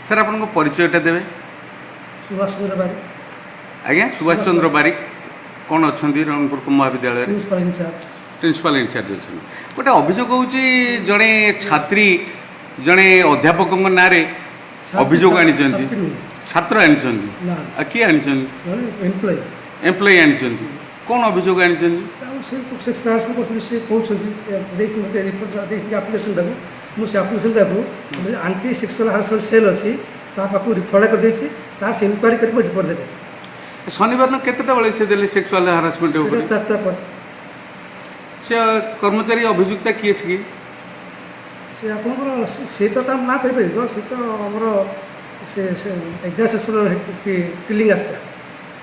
Sir, ଆପଣଙ୍କ ପରିଚୟଟା ଦେବେ? ସୁଭାଷ ଚନ୍ଦ୍ର ବାରିକ। ଆଜ୍ଞା, ସୁଭାଷ ଚନ୍ଦ୍ର ବାରିକ କ'ଣ ଅଛନ୍ତି ରଣପୁର ମହାବିଦ୍ୟାଳୟରେ? Principal in charge. Principal in charge ଅଛନ୍ତି। ଗୋଟେ ଅଭିଯୋଗ ହେଉଛି, ଜଣେ ଛାତ୍ରୀ ଜଣେ ଅଧ୍ୟାପକଙ୍କ ନାଁରେ ଅଭିଯୋଗ ଆଣିଛନ୍ତି। ଛାତ୍ର ଆଣିଛନ୍ତି? ନା। ଆଉ କିଏ ଆଣିଛନ୍ତି? ଜଣେ ଏମ୍ପ୍ଲୟି। ଏମ୍ପ୍ଲୟି ଆଣିଛନ୍ତି। କ'ଣ ଅଭିଯୋଗ ଆଣିଛନ୍ତି? ଆଉ ସେ ସେକ୍ସ ହାରାସମେଣ୍ଟ କରୁଛନ୍ତି, ସେ କହୁଛନ୍ତି। ଦେଇଛନ୍ତି ମୋତେ ରିପୋର୍ଟ, ଦେଇଛନ୍ତି ଆପ୍ଲିକେସନଟାକୁ। ମୁଁ ସେ ଆପ୍ଲିକେସନଟାକୁ ଆଣ୍ଟି ସେକ୍ସୁଆଲ୍ ହାରାସମେଣ୍ଟ ସେଲ୍ ଅଛି, ତା ପାଖକୁ ଫରୱାର୍ଡ଼ କରିଦେଇଛି। ତାର ସେ ଇନକ୍ୱାରି କରି ରିପୋର୍ଟ ଦେବେ। ଶନିବାର ଦିନ କେତେଟା ବେଳେ ସେ ଦେଲେ ସେକ୍ସୁଆଲ ହାରାସମେଣ୍ଟ ଉପରେ? ସେଇଟା 4ଟା ପରେ। ସେ କର୍ମଚାରୀ ଅଭିଯୁକ୍ତା କିଏ ସେ? ସେ ଆପଣଙ୍କର ସେ ତ ତା ନାଁ କହିପାରିବି ତ, ସେ ତ ଆମର ସେ ସେ ଏକ୍ଜାମ ସେକ୍ସନ କିଲିଂ ଆସିଟା।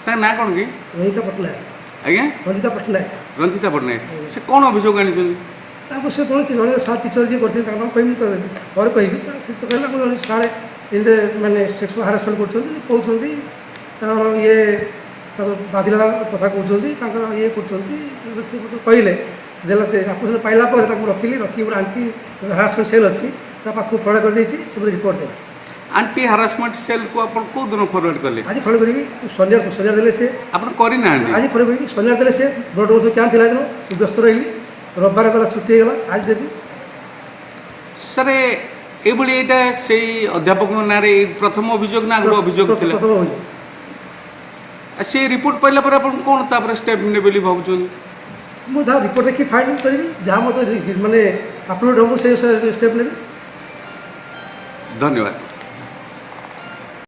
ତା ନାଁ କ'ଣ କି? ରଞ୍ଜିତା ପଟ୍ଟନାୟକ। ଆଜ୍ଞା? ରଞ୍ଜିତା ପଟ୍ଟନାୟକ। ରଞ୍ଜିତା ପଟ୍ଟନାୟକ। ସେ କ'ଣ ଅଭିଯୋଗ ଆଣିଛନ୍ତି? ତାଙ୍କୁ ସେ ଜଣେ କି ଜଣେ ସାର୍ ଟିଚର ଯିଏ କରିଛନ୍ତି, ତାଙ୍କ ନାଁ କହିବି ତ ପରେ କହିବି ତ। ସେ ତ କହିଲା ଜଣେ ସାର୍ ଏମିତି ମାନେ ସେକ୍ସୁଆଲ ହାରାସମେଣ୍ଟ କରୁଛନ୍ତି କହୁଛନ୍ତି, ତାଙ୍କର ଇଏ ତାଙ୍କ ବାଧିଲା କଥା କହୁଛନ୍ତି, ତାଙ୍କର ଇଏ କରୁଛନ୍ତି। ସେ ମୋତେ କହିଲେ, ଦେଲା। ଆପ୍ଲିକେସନ୍ ପାଇଲା ପରେ ତାକୁ ରଖିଲି, ରଖିକି ଗୋଟେ ଆଣ୍ଟି ହାରାସମେଣ୍ଟ ସେଲ୍ ଅଛି, ତା ପାଖକୁ ଫରୱାର୍ଡ଼ କରିଦେଇଛି। ସେ ମୋତେ ରିପୋର୍ଟ ଦେବେ। ଆଣ୍ଟି ହାରାସମେଣ୍ଟ ସେଲ୍କୁ ଆପଣ କେଉଁ ଦିନ ଫରୱାର୍ଡ଼ କଲେ? ଆଜି ଫରୱାର୍ଡ଼ କରିବି। ଶନିବାର, ଶନିବାର ଦେଲେ ସେ। ଆପଣ କରିନାହାନ୍ତି? ଆଜି ଫରୱାର୍ଡ଼ କରିବି। ଶନିବାର ଦେଲେ ସେ। ବ୍ଲଡ଼ ଡୋନେସନ୍ କ୍ୟାମ୍ପ ଥିଲା ଦିନ, ମୁଁ ବ୍ୟସ୍ତ ରହିଲି। ରବିବାର ଗଲା, ଛୁଟି ହେଇଗଲା। ଆଜି ଦେବି। ସାର୍, ଏଇଭଳି ଏଇଟା ସେଇ ଅଧ୍ୟାପକଙ୍କ ନାଁରେ ଏଇ ପ୍ରଥମ ଅଭିଯୋଗ ନା ଆଗରୁ ଅଭିଯୋଗ ଥିଲା? ପ୍ରଥମ ଅଭିଯୋଗ। ଆଉ ସେ ରିପୋର୍ଟ ପାଇଲା ପରେ ଆପଣ କ'ଣ ତାପରେ ଷ୍ଟେପ୍ ନେବେ ବୋଲି ଭାବୁଛନ୍ତି? ମୁଁ ଯାହା ରିପୋର୍ଟ ଦେଖି ଫାଇନ୍ କରିବି, ଯାହା ମୋତେ ମାନେ ଅପଲୋଡ଼ ହେବ, ସେଇ ଅନୁସାରେ ଷ୍ଟେପ୍ ନେବି। ଧନ୍ୟବାଦ।